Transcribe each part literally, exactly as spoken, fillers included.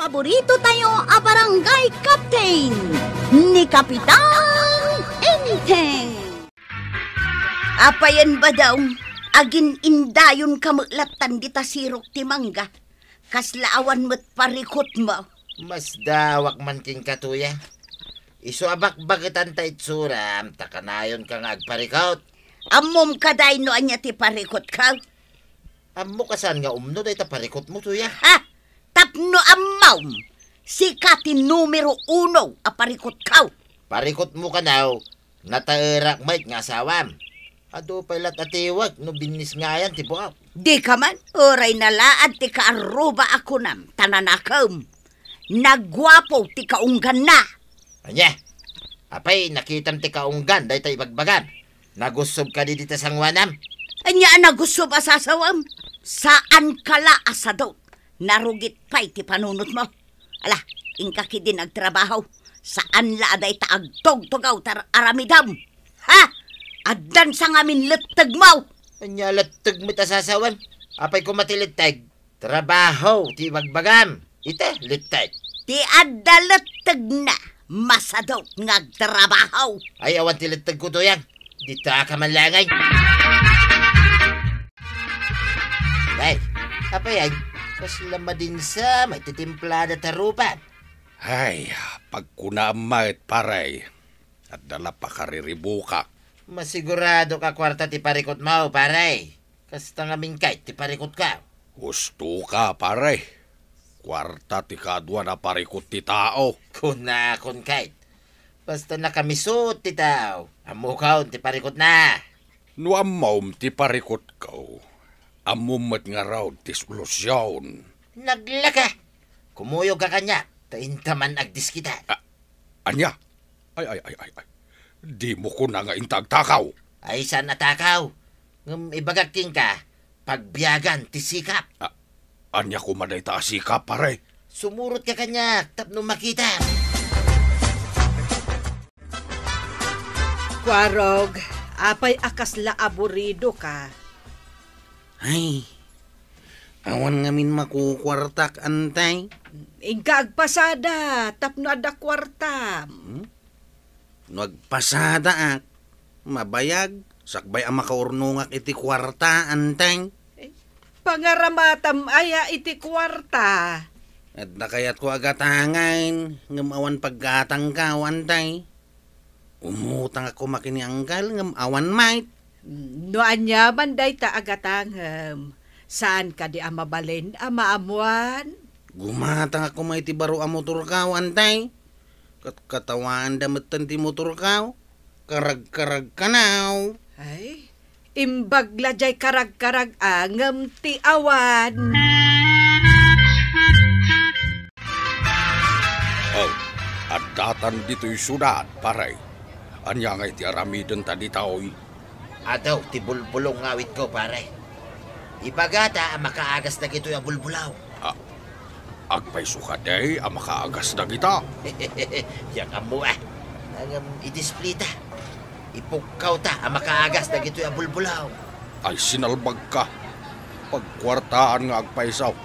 Burrito tayo a barangay captain, ni Kapitan Enteng. Apayen, Badong, agin-indayon ka met lattan dita sirok ti mangga. Kasla awan met parikutmo. Masdawak man kenka, Tuya. Isu a bakbaketan ta itsuram, ta kanayon ka nga agparikut. Ammom kadi no ania ti parikutko? Ammok a saan nga umno dayta parikutmo, Tuya. Ha? Tapno ammom, sika ti numero uno a parikutko. Parikutmo kano, nataerak met nga asawam. Adu pay lat a tiwek no binnisngayan ti buak. Dika man, uray nalaad ti kaarruba a kunam, ta nanakem. Naguapo ti kaungganna. Ania? Apay, nakitam ti kaunggan dayta ibagbagam? Nagussob kadi dita sangoanam? Ania a nagussob a sasawem? Saanka la a sadot. Narugit pay ti panunotmo. Ala, inka ketdin agtrabaho. Saan la a dayta agtugtugaw ti ar-aramidem. Ha? Addan sa ngamin lettegmo. Ania letteg met a sasawem? Apay koma ti letteg? Trabaho ti ibagbagam. Ita, letteg. Ti adda lettegna, masadot nga agtrabaho. Ay, awan ti lettegko, Tuyang. Dita ka man laeng. Ay, apay ay, kasla madinsa, may titimplada ta rupan. Ay, pagkunaam met, pare. Adda la pakariribukak. Masigurado ka kuarta ti parikutmo, pare. Kasta ngamin kayat ti parikutko. Husto ka, pare. Kuarta ti kaduan a parikut ti tao. Kunakon kayat. Basta nakamisut ti tao, ammokon ti parikutna. No ammom ti parikutko, ammom met ngarud ti solusion. Naglaka! Kumuyog ka kaniak, ta inta man agdiskita. A-, ania? Ay, ay, ay, ay, ay. Dimo kuna nga inta agtakaw. Ay, saan a takaw? Ngem ibagak kenka, pagbiagan ti sikap. A-, ania koma dayta a sikap, pare? Sumurot ka kaniak tapno makita. Kuarog, apay a kasla aburido ka? Ay, awan ngamin makukuartak, antay. Inka agpasada tapno adda kuartam. Hmm? No agpasadaak, mabayag, sakbay a makaurnongak iti kuarta, antay. Eh, pangaramatam aya iti kuarta? Adda kayatko a gatangen, ngem awan paggatangko, antay. Umutangak koma ken ni Anggal, ngem awan met. No aniaman dayta a gatangem, saan kadi a mabalin a maammuan? Gumatangak koma iti baro a motorko, antay. Ket katawaanda metten ti motorko. Karagkaragkanaw. Ay, imbag la diay karagkarag-a ngem ti awan. Oh, addatan ditoy siudad, pare. Ania ngay ti aramidenta ditoy? Adu ti bulbulong nga awitko, pare. Ibagata a makaagas dagitoy a bulbulong. A-, agpayso kadi a makaagas dagita? Diak ammo, a. Ngem idisplita. Ipukkawta a makaagas dagitoy a bulbulong. Ay, sinalbagka. Pagkuartaan nga agpayso.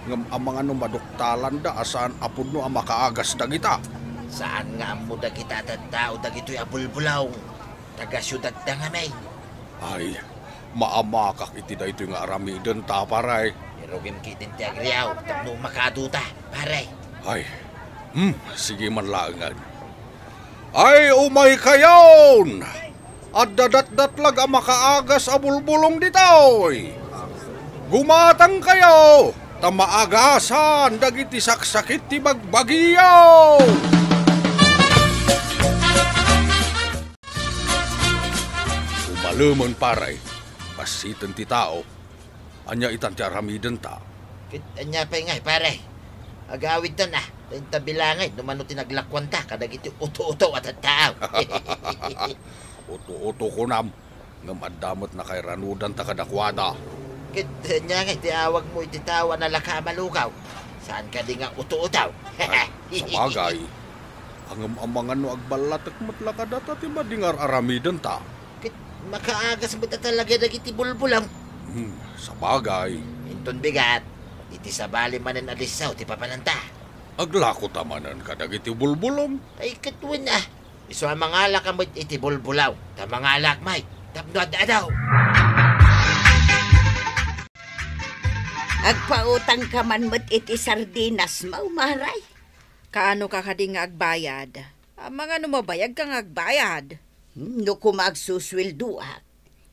Ngem amangan no maduktalanda a saan a pudno a makaagas dagita. Saan nga ammo dagita a tattao dagitoy a bulbulong. Taga-siudadda ngamin. Ay, maamakak iti daytoy nga aramidenta, pare. Irugim ketdin ti agriaw tapno makaaduta, pare. Ay, hmm, sige man laengen. Ay, umaykayon! Adda datdatlag a makaagas a bulbulong ditoy. Gumatangkayo, ta maagasan dagiti saksakit ti bagbagiyo! Umalemen, pare. Bassiten ti tao. Ania itan ti aramidenta? Ket ania pay ngay, pare? Agawidtan a, ta inta bilangen no mano ti naglakuanta kadagiti uto-uto a tattao. Uto-uto kunam, ngem adda met nakairanudanta kadakuada. Ket ania ngay ti awagmo iti tao a nalaka a malugaw? Saan kadi nga uto-uto? Ay, sabagay. Ngem amangan no agballatek met la kadata ti madi nga ar-aramidenta. Ket makaagas met a talaga dagiti bulbulong. Hmm, sabagay. Inton bigat, iti sabali manen a lissaw ti papananta. Aglako ta manen kadagiti bulbulong. Ay, ket wen a. Isu a mangalaka met iti bulbulaw, ta mangalak met tapno ad-adaw. Agpautangka man met iti sardinas, Mao, Maray. Kaano ka kadi nga agbayad? Amangan no mabayagka nga agbayad. Hmm, no koma agsusueldoak,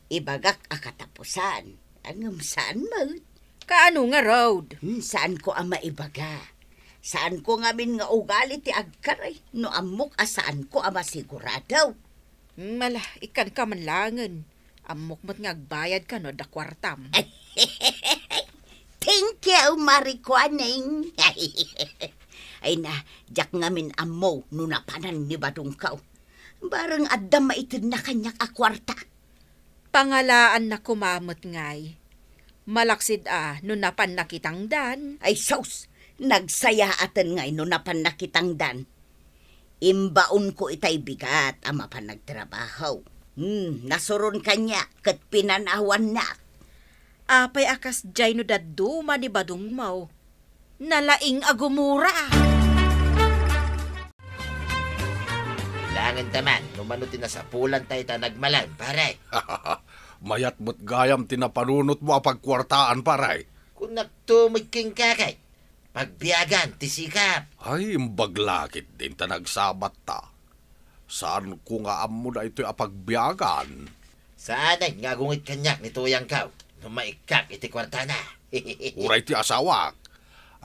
ibagak a katapusan. Ngem saan met. Kaano ngarud? Hmm, saanko a maibaga. Saanko ngamin nga ugali ti agkaray no ammok a saanko a masigurado. Hmm, ala, ikkanka man laengen. Ammok met nga agbayadka no adda kuartam. Thank you, Marie Kuaning. Ay na, diak ngamin ammo no napanan ni badongko. Bareng adda maitedna kaniak a kuarta. Pangalaanna koma met ngay. Malaksid a no napanna kitangdan. Ay sus, nagsayaaten ngay no napanna kitangdan. Imbaonko itay bigat a mapan nagtrabaho. Hmm, nasuron kaniak ket pinanawannak. Apay a kasdiay no dadduma ni badongmo? Nalaing a gumura. Kailangan ta man, no mano ti nasapulan tayo ta nagmalam, pare. Mayat met gayam ti napanunotmo a pagkuartaan, pare. Kunakto met kenka kay, pagbiagan ti sikap. Ay, imbag la ketdin ta nagsabatta. Saanko nga ammo daytoy a pagbiagan. Saanen nga agunget kaniak ni tuyangko no maikkak iti kuartana. Uray ti asawak,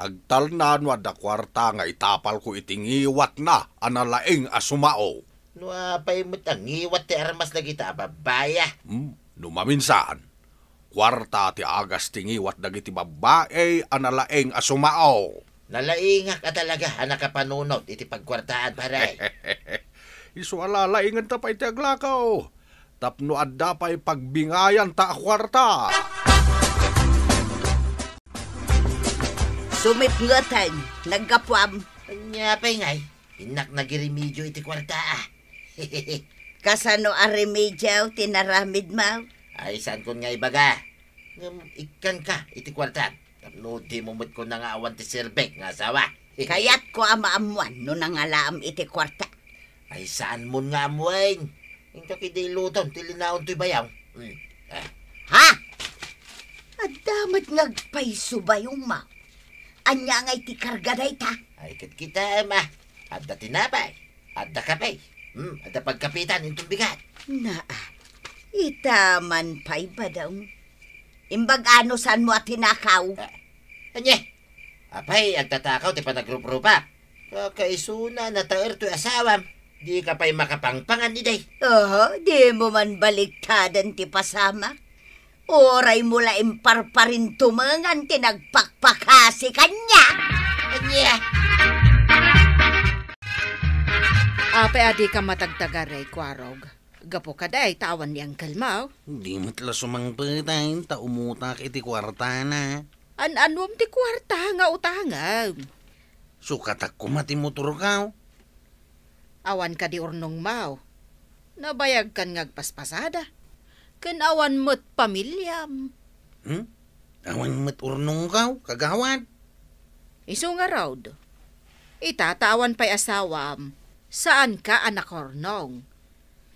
agtalna no adda kuarta nga itapalko iti ngiwatna a nalaing a sumao. No apay met a ngiwat ti armas dagita a babbai a? Hmm, no maminsan, kuarta ti agas ti ngiwat dagiti babbai a nalaing a sumao. Nalaingak a talaga a nakapanunot iti pagkuartaan, pare. Isu a lalaingenta pay ti aglako, tapno adda pay pagbingayanta a kuarta. Sumipngeten, naggapuam. Ania pay ngay, innak nagiremedio iti kuarta a. Kasano a remedio ti naramidmo? Ay, saankon nga ibaga. Ngem ikkanka iti kuarta. Tapno dimo met kuna nga awan ti serbek nga asawa. Kayatko a maammuan no nangalaam iti kuarta. Ay, saanmon nga ammuan. Inka kadi ilutom ti linaon toy bayaw. Hmm. Ah. Ha? Adda met nga agpayso bayongmo. Ania ngay ti karga dayta? Ay, ket kitaem a. Adda tinapay. Adda kape. Hmm, adda pagkapitan inton bigat. Naa, ita man pay, Badong. Imbag-a no saanmo a tinakaw. Ah, ania? Apay, agtatakaw ti panagruprupak. Kakaisuna, nataer toy asawam. Dika pay makapangpangan idi. Oho, dimo man baliktaden ti pasamak. Uraymo la imparparintumengan ti nagpakpakasi kaniak. Ania? Apay a dika matagtagaray, Kuarog? Gapu kadi ta awan ni angkelmo? Di met la sumangpet ta umutak iti kuartana. An-anuem ti kuarta nga utangem? Sukatak koma ti motorko. Awan kadi urnongmo? Nabayagkan nga agpaspasada. Ken awan met pamiliam. Hmm? Awan met urnongko, kagawad. Isu ngarud, ita ta awan pay asawam, saanka a nakaurnong.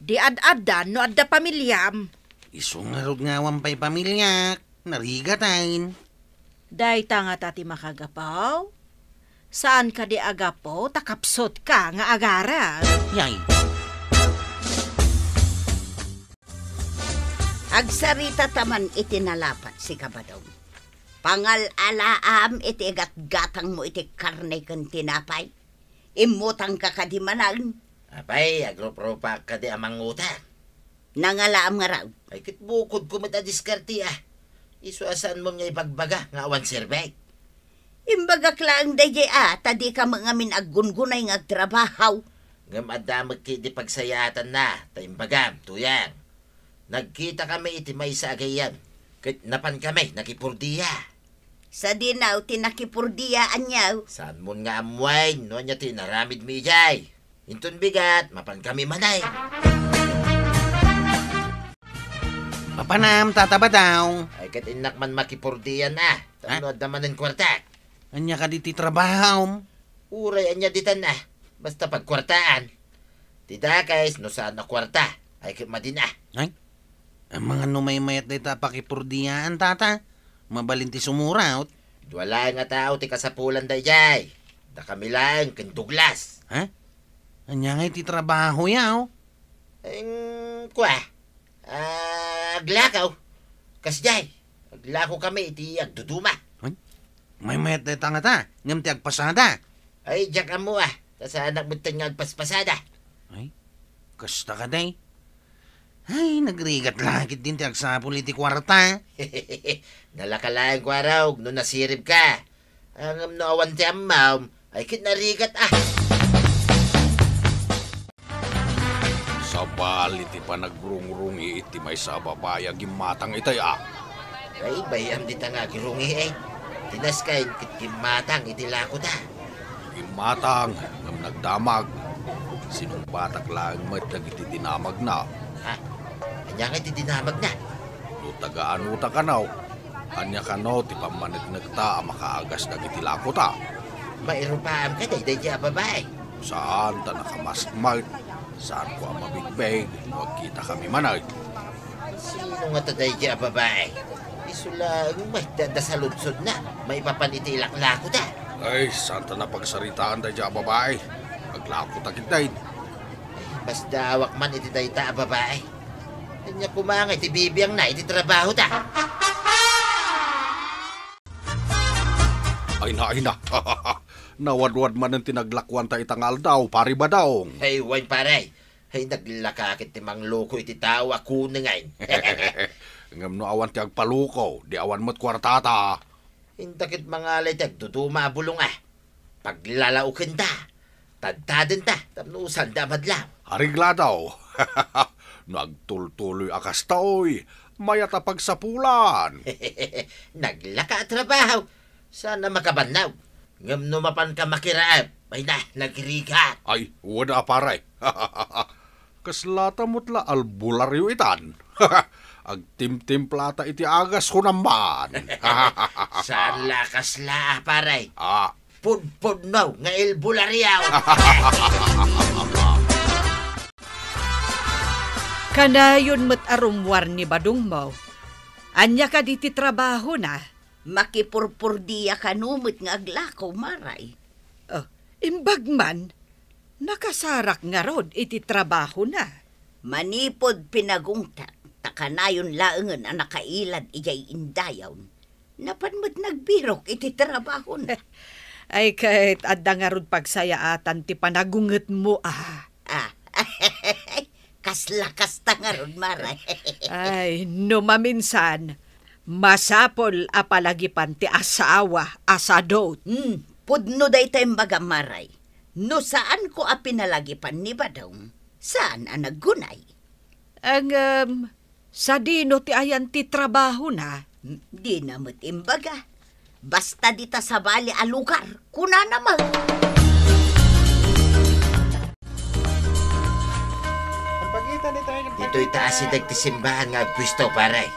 Di ad-addan no adda pamiliam. Isu ngarud nga awan pay pamiliak, narigaten. Dayta ngata ti makagapu? Saan kadi a gapu ta kapsutka nga agarem? Yay. Agsarita ta man iti nalapat, sika Badong. Pangal-alaam iti gatgatangmo iti karne ken tinapay. Immutangka kadi manen? Apay, agruprupak kadi a mangutang. Nangalaam ngarud? Ay, ket bukodko met a diskarte a. Isu a saanmon nga ibagbaga nga awan serbek. Imbagak laeng daydiay a, ta dika met ngamin aggungunay nga agtrabaho. Ngem adda met ketdi pagsayaatanna, ta imbagam, Tuyang. Nagkitakami iti maysa a gayyem, ket napankami nakipurdia. Sadino ti nakipurdia, aniaw? Saanmon nga ammoen no ania ti inaramidmi idiay. Inton bigat, mapankami manen. Mapanam, Tata Badong. Ay, ket innak man makipurdian a. Ha? Tapno adda manen kuartak. Ania kadi ti trabahom? Uray ania ditan a, basta pagkuartaan. Ti dakes, no saan a kuarta, ay ket madin a. Ay, amangan no maymayat dayta a pakipurdiaan, tata. Mabalin ti sumurat. Dua laeng a tao ti kasapulan daydiay. Dakami laeng ken Douglas. Ha? Ania ngay ti trabaho yaw? Eng, kua, ah, aglakaw. Kasdiay, aglakokami iti agduduma. Ay, maymayat dayta ngata, ngem ti agpasada. Ay, diak ammo a, ta saanak metten nga agpaspasada. Ay, kasta kadi. Ay, nagrigat la ketdin ti agsapul iti kuarta. Nalaka laeng, kuarog, no nasiribka. Ngem no awan ti ammom, ay ket narigat a. Sabali ti panagrungrungi iti maysa a babai a gimmatang itay a. Ay, bay-am dita nga agrungi, eh. Ti naskay ket gimmatang iti lakota. Gimmatang ngem nagdamag. Sinungbatak laeng met dagiti dinamagna. Ha? Ania ngay ti dinamagna? No taga-ano ta kano? Ania kano ti pammaneknekta a makaagas dagiti lakota? Mairupaam kadi daydiay a babai? Saan ta nakamask met. Saanko a mabigbig no agkitakami manen. Sino ngata daydiay a babai? Isu laeng met ti adda saludsodna maipapan iti ilaklakota. Ay, saan ta napagsaritaan daydiay a babai. Aglakota ketdin. Ay, masdaawak man iti dayta a babai. Ania koma ngay ti bibiangna iti trabahota? Ay na, ay na. Nawadwad manen ti naglakuanta ita nga aldaw, Pare Badong. Ay, wen, pare. Ay, naglaka ket ti mangloko iti tao a kunengen. Ngem no awan ti agpaloko, di awan met kuartata. Inta ket mangalay ti agduduma a bulong a. Paglalaokenta, tadtadenta, tapno sanda a madlaw. Areglado. No agtultuloy a kastoy, mayat a pagsapulan. Naglaka a trabaho, saan a makabannog. Ngem no mapanka makiraem, ay na, nagrigat. Ay, wen a, pare. Kaslata met la albularyo itan. Agtimtimplata iti agas, kunam man. Saan la kasla, pare. Ah. Pudpudno nga albularyo. Kanayon met a rummuar ni Badongmo. Ania kadi ti trabahona? Makipurpurdia kano met nga aglako, Maray. Oh, imbag man, nakasarak ngarud iti trabahona. Manipud pinagungtak, ta kanayon laengen a nakailad idiay indayon, napan met nagbirok iti trabahona. Ay, ket adda ngarud pagsayaatan ti panagungetmo, a. Ah, kasla kasta ngarud, Maray. Ay, no maminsan, masapul a palagipan ti asawa a sadut. Hmm, pudno dayta imbagam, Maray. No saanko a pinalagipan ni Badong, saan a naggunay. Ngem, sadino ti ayan ti trabahona? Hmm, dina met imbaga. Basta dita sabali a lugar, kunana met. Ditoy ta asideg ti simbaan nga agpuesto, pare.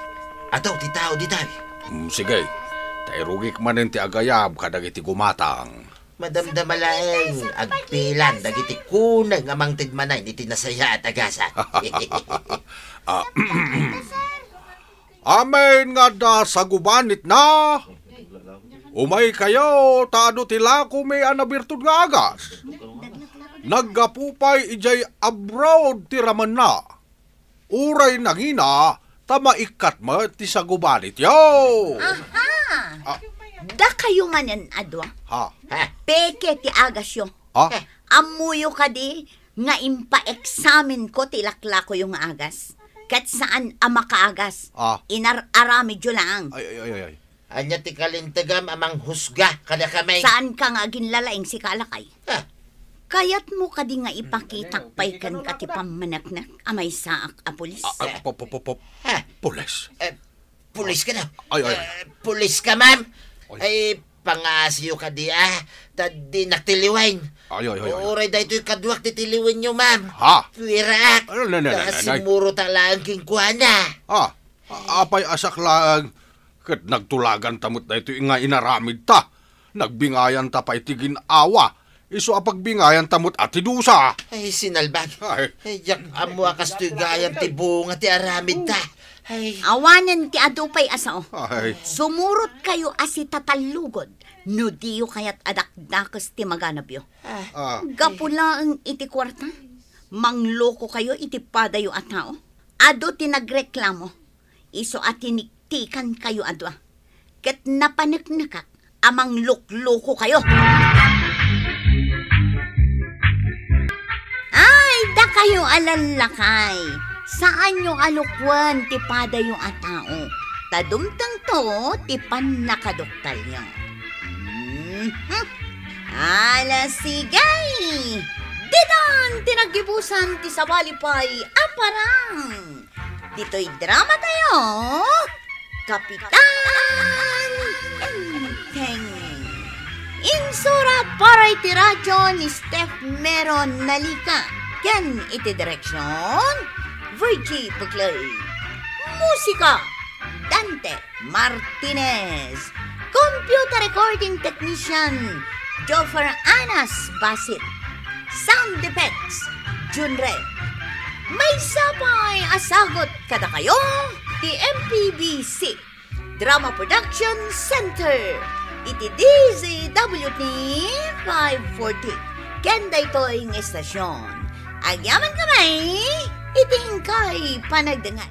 Adu ti tao ditoy. Mm, sige. Ta irugik manen ti agayab kadagiti gumatang. Madamdama laeng, agpilan dagiti kuneng a mangted manen iti nasayaat a gasat. Ah, amin nga adda sagubanitna, umaykayo, ta adu ti lakomi a nabirtud nga agas. Naggapu pay idiay abroad ti ramenna. Uray nangina, ta maikkat met ti sagubanityo. Aha! Ah. Dakayo manen a dua. Ha? Peke ti agasyo. Ha? Ammoyo kadi nga impaeksamenko ti laklakoyo nga agas? Ket saan a makaagas. Ah. Inar-aramidyo laeng. Ay, ay, ay, ay, ay. Ania ti kalintegam a manghusga kadakami? Saanka nga aginlalaing, sika a lakay? Ah. Kayatmo kadi nga ipakitak pay kenka ti pammaneknek a maysaak a pulis? Ah, ah, po, po, po, po. Ah. Pulis? Eh, pulis kano? Ay, ay. Eh, pulis ka, ma'am? Ay. Ay, pangaasiyo kadi, ah. Ta dinak tiliwen. Ay, ay, ay, ay. Uray daytoy kaduak ti tiliwenyo, ma'am. Ha? Puweraak. Ay, no, no, no, no, no. Ta simuro ta laeng kenkuana. Ah, a-, apay a saklang ket nagtulaganta met daytoy nga inaramidta. Nagbingayanta pay ti gin-awa Isu a pagbingayanta met a ti dusa. Ay, sinalbag. Ay. Ay, diak ammo a kastoy gayam ti bunga ti aramidta. Ay. Awanen ti adu pay a sao. Ay. Sumurot kayo a sitatallugod no diyo kayat a dakdakes ti maganabyo. Ah. Ah. Gapu laeng iti kuarta, manglokokayo iti padayo a tao. Adu ti nagreklamo, isu a tiniktikankayo a dua, ket napaneknekak a mangluklokokayo. Ay, dakayo a lallakay, saanyo a lukwen ti padayo a tao, ta dumtengto ti pannakaduktalyo. Mhm. Ala, sige! Ditan ti naggibusan ti sabali pay a parang. Ditoy drama tayo, Kapitan Enteng. Insura para iti radyo ni Steph Meron Nalika ken iti direksyon, Virgie Buclay. Musika, Dante Martinez. Computer recording technician, Joffer Anas Basit. Sound effects, Jun Red. Maysa pay a sagut kadakayo ti M P B C Drama Production Center iti D Z W T five forty. Ken daytoy nga estasyon, agyaman kami iti inkay panagdengngeg.